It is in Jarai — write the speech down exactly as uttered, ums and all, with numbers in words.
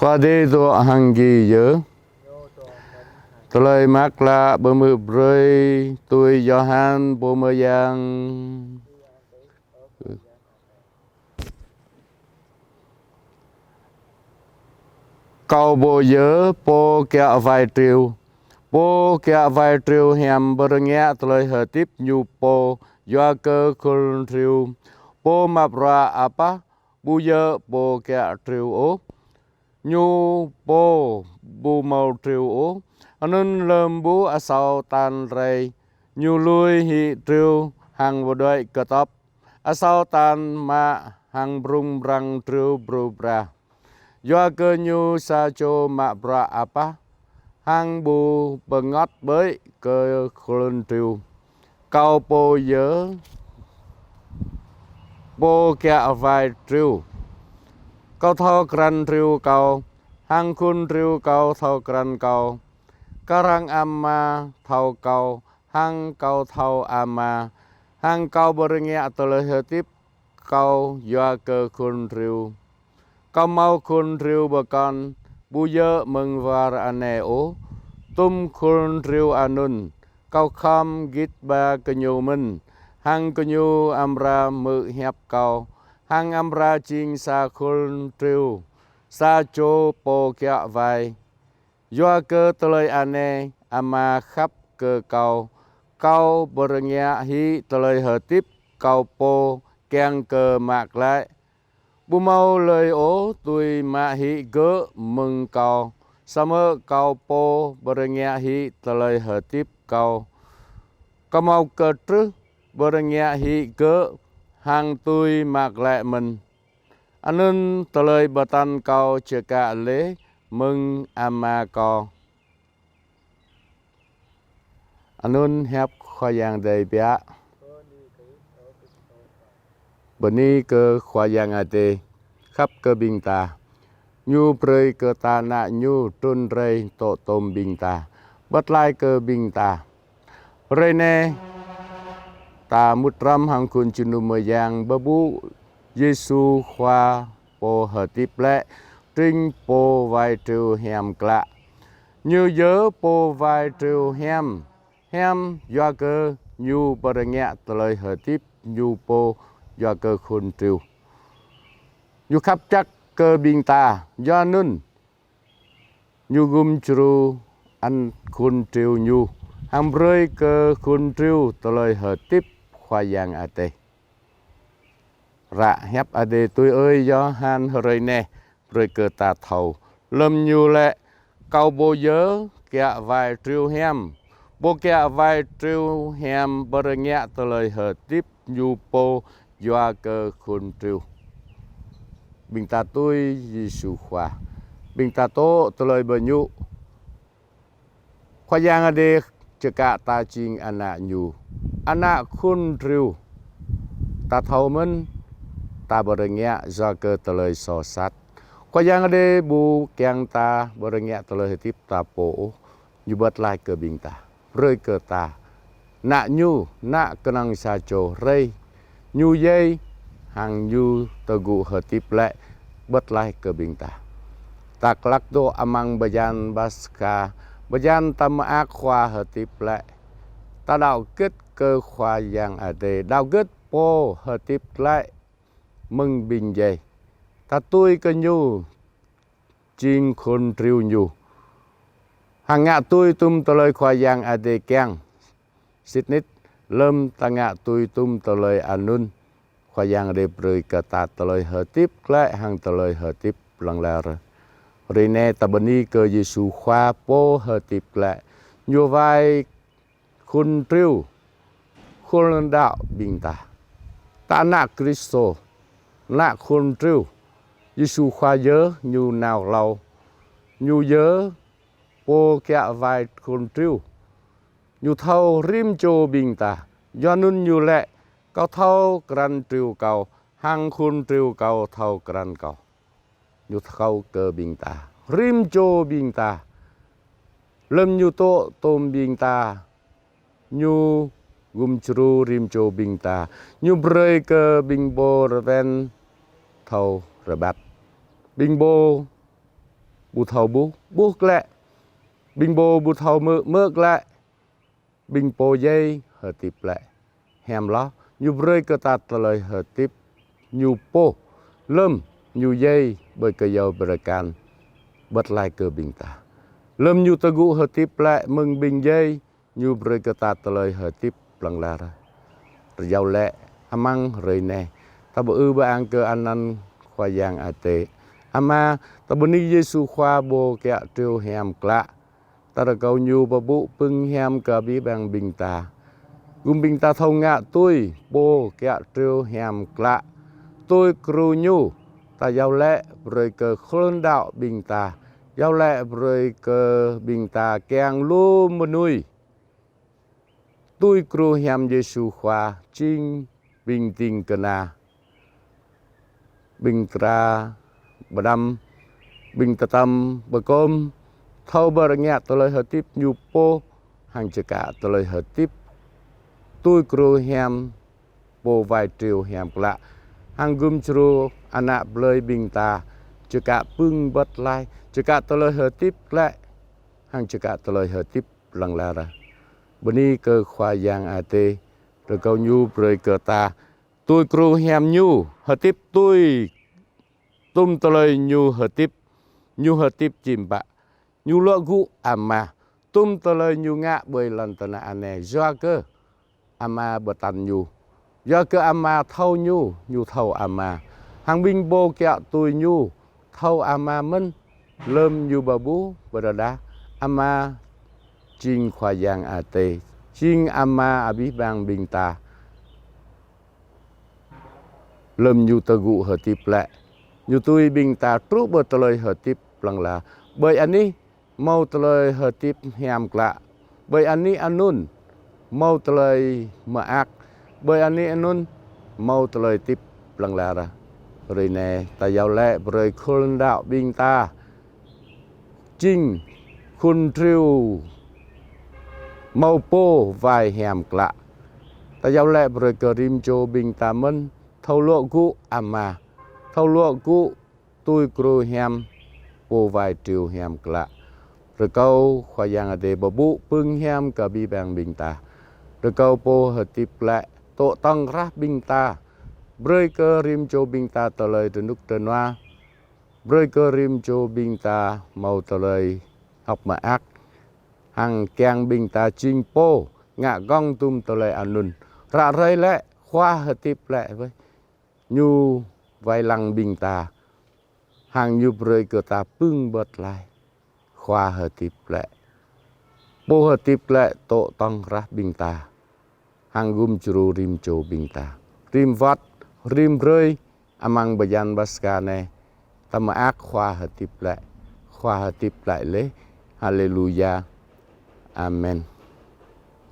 Khua Adai dŏ hăng gih yơh. Tơlơi Mơak Klă pơhmư̆ brơi tui Yôhan Pô Mơyang. Kâo pô yơh pô kiă wai triu. Pô kiă wai triu hiam pơrơngiă tơlơi hơdip ñu pô yua kơ khul triu. Pô mă bruă apah ƀu djơ̆ pô kiă triu ôh, ñu pô ƀu hmâo triu ôh. Anŭn lơm ƀuh asâo tan rai, ñu lui hĭ triu hăng pơđuaĭ kơtŏp. Asâo tan mă hăng prŭng prăng triu pru prah. Yua kơ ñu sa čô mă bruă apah, hăng ƀu pơngot ƀơi kơ khul triu. Kâo pô yơh pô kiă wai triu. Kâo thâo krăn triu kâo, hăng khul triu kâo thâo krăn kâo. Kar hăng Ama thâo kâo, hăng kâo thâo Ama, hăng kâo pơrơngiă tơlơi hơdip kâo yua kơ khul triu. Kâo hmâo khul triu pơkŏn, ƀu djơ̆ mơ̆ng war anai ôh. Tum khul triu anŭn, kâo khŏm git ba gơñu mơ̆n, hăng gơñu amra hmư̆ hiăp kâo, hăng amra jing sa khul triu, sa čô pô kiă wai. Yua kơ tơlơi anai Ama khăp kơ kâo, kâo pơrơngiă hĭ tơlơi hơdip kâo pô kiăng kơ mă glaĭ. Ƀu hmâo hlơi ôh dưi mă hĭ gơ̆ mơ̆ng kâo, samơ̆ kâo pô pơrơngiă hĭ tơlơi hơdip kâo. Kâo hmâo kơtrưh pơrơngiă hĭ gơ̆ hăng dưi mă glaĭ mơ̆n. Anŭn tơlơi pơtă kâo čơkă laih mơ̆ng Ama kâo. Anŭn hiăp Khua Yang Adai biă. Bơni kơ Khua Yang Adai, khăp kơ ƀing ta. Ñu brơi kơ ta Ană Ñu trŭn rai dŏ tôm ƀing ta, pơtlaih kơ ƀing ta. Hrơi anai, ta mŭt hrŏm hăng khul jơnum mơyang pơƀuh Yêsu Khua pô hơdip glaĭ, tring pô wai triu hiam klă. Ñu yơh pô wai triu hiam, hiam yua kơ ñu pơrơngiă tơlơi hơdip ñu pô yua kơ khul triu. Ñu khăp čăk kơ ƀing ta, yua anŭn ñu gum djru ană khul triu ñu, hăng brơi kơ khul triu tơlơi hơdip Khua Yang Adai. Ră hiăp Adai tui ơi Yôhan hrơi anai brơi kơ ta thâo. Lơm ñu laĭ: Kâo pô yơh kiă wai triu hiam. Pô kiă wai triu hiam pơrơngiă tơlơi hơdip ñu pô yua kơ khul triu. Ƀing ta tui Yêsu Khua. Ƀing ta dŏ tơlơi pơñu. Khua Yang Adai čơkă ta jing ană Ñu. Ană khul triu. Ta thâo mơ̆n, ta pơrơngiă yua kơ tơlơi soh sat. Khua Yang Adai ƀu kiăng ta pơrơngiă tơlơi hơdip ta pô ôh. Ñu pơtlaih kơ ƀing ta, brơi kơ ta Ană Ñu, ană kơnơ̆ng sa čô rai. Ñu djai hăng Ñu tơgŭ hơdip glaĭ, pơtlaih kơ ƀing ta. Ta glăk dŏ amăng bơyan Paskha, bơyan ta mơak Khua hơdip glaĭ. Ta đaŏ git kơ Khua Yang Adai, đaŏ git pô hơdip glaĭ mơ̆ng ƀing djai. Ta tui kơ Ñu jing khul triu Ñu. Hăng ngă tui tum tơlơi Khua Yang Adai kiăng. Sĭt nik, lơm ta ngă tui tum tơlơi anŭn, Khua Yang Adai brơi kơ ta tơlơi hơdip glaĭ hăng tơlơi hơdip hlŏng lar. Hrơi anai ta bơni kơ Yêsu Khua pô hơdip glaĭ. Ñu wai khul triu, khul đaŏ ƀing ta. Ta ană Kristô, ană khul triu. Yêsu Khua yơh Ñu nao hlâo. Ñu yơh pô kiă wai khul triu. Ñu thâo rĭm čô ƀing ta. Yua anŭn Ñu laĭ: Kâo thâo krăn triu Kâo, hăng khul triu Kâo thâo krăn Kâo. Ñu thâo kơ ƀing ta, rĭm čô ƀing ta. Lơm Ñu dŏ tôm ƀing ta, Ñu gum djru rĭm čô ƀing ta. Ñu brơi kơ ƀing pô rơwen thâo rơbat. Ƀing pô ƀu thâo ƀuh, ƀuh glaĭ. Ƀing pô ƀu thâo hmư̆, hmư̆ glaĭ. Ƀing pô djai hơdip glaĭ. Hiam hloh, ñu brơi kơ ta tơlơi hơdip ñu pô. Lơm ñu djai ƀơi kơyâo bơrơkan, wơ̆t laih kơ ƀing ta. Lơm ñu tơgŭ hơdip glaĭ mơ̆ng ƀing djai, ñu brơi kơ ta tơlơi hơdip hlŏng lar. Rơjâo lĕ, amăng hrơi anai, ta pơư pơang kơ anăn Khua Yang Adai. Ama, ta bơni Yêsu Khua pô kiă triu hiam klă. Ta rơkâo ñu pơpŭ pưng hiam kơ abih bang ƀing ta. Gum ƀing ta thâo ngă tui pô kiă triu hiam klă. Tui gru ñu, ta iâu laĭ brơi kơ khul đaŏ ƀing ta. Iâu laĭ brơi kơ ƀing ta kiăng lu mơnuih tui gru hiam Yêsu Khua, jing ƀing ding kơna, ƀing dra pơđăm, ƀing tơtăm pơkŏm, thâo pơrơngiă tơlơi hơdip ñu pô, hăng čơkă tơlơi hơdip tui gru hiam pô wai triu hiam klă, hăng gum djru ană plơi ƀing ta čơkă pưng wơ̆t laih, čơkă tơlơi hơdip glaĭ, hăng čơkă tơlơi hơdip hlŏng lar. Bơni kơ Khua Yang Adai, rơkâo ñu brơi kơ ta tui gru hiam ñu, hơdip tui tum tơlơi ñu hơdip, ñu hơdip jim bă, ñu luă gŭ Ama, tum tơlơi ñu ngă ƀơi lŏn tơnah anai, yua kơ Ama pơtăn ñu. Yua kơ Ama thâo ñu, ñu thâo Ama. Hăng ƀing pô kiă tui ñu, thâo Ama mơ̆n, lơm ñu pơƀuh pơrơđah, Ama jing Khua Yang Adai, jing Ama abih bang ƀing ta. Lơm ñu tơgŭ hơdip glaĭ, ñu tui ƀing ta truh pơ tơlơi hơdip hlŏng lar. Ƀơi anih hmâo tơlơi hơdip hiam klă. Ƀơi anih anŭn hmâo tơlơi mơak. Ƀơi anih anŭn hmâo tơlơi hơdip hlŏng lar. Hrơi anai, ta iâu laĭ brơi khul đaŏ ƀing ta jing khul triu hmâo pô wai hiam klă. Ta iâu laĭ brơi kơ rĭm čô ƀing ta mơ̆n thâo luă gŭ Ama, thâo luă gŭ tui gru hiam pô wai triu hiam klă. Rơkâo Khua Yang Adai pơƀuh pưng hiam kơ abih bang ƀing ta. Rơkâo pô hơdip glaĭ tŏ tŏng krah ƀing ta. Brơi kơ rĭm čô ƀing ta tơlơi rơnŭk rơnua. Brơi kơ rĭm čô ƀing ta hmâo tơlơi hơ̆k mơak. Hăng kiăng ƀing ta jing pô ngă gơ̆ng tum tơlơi anŭn. Ră ruai lĕ, Khua hơdip glaĭ wơ̆t, ñu wai lăng ƀing ta, hăng ñu brơi kơ ta pưng wơ̆t laih. Khua hơdip glaĭ, pô hơdip glaĭ tŏ tŏng krah ƀing ta, hăng gum djru rĭm čô ƀing ta. Rĭm wơ̆t, rĭm hrơi, amăng bơyan Paskha anai, ta mơak Khua hơdip glaĭ. Khua hơdip glaĭ laih. Haleluya. Amen.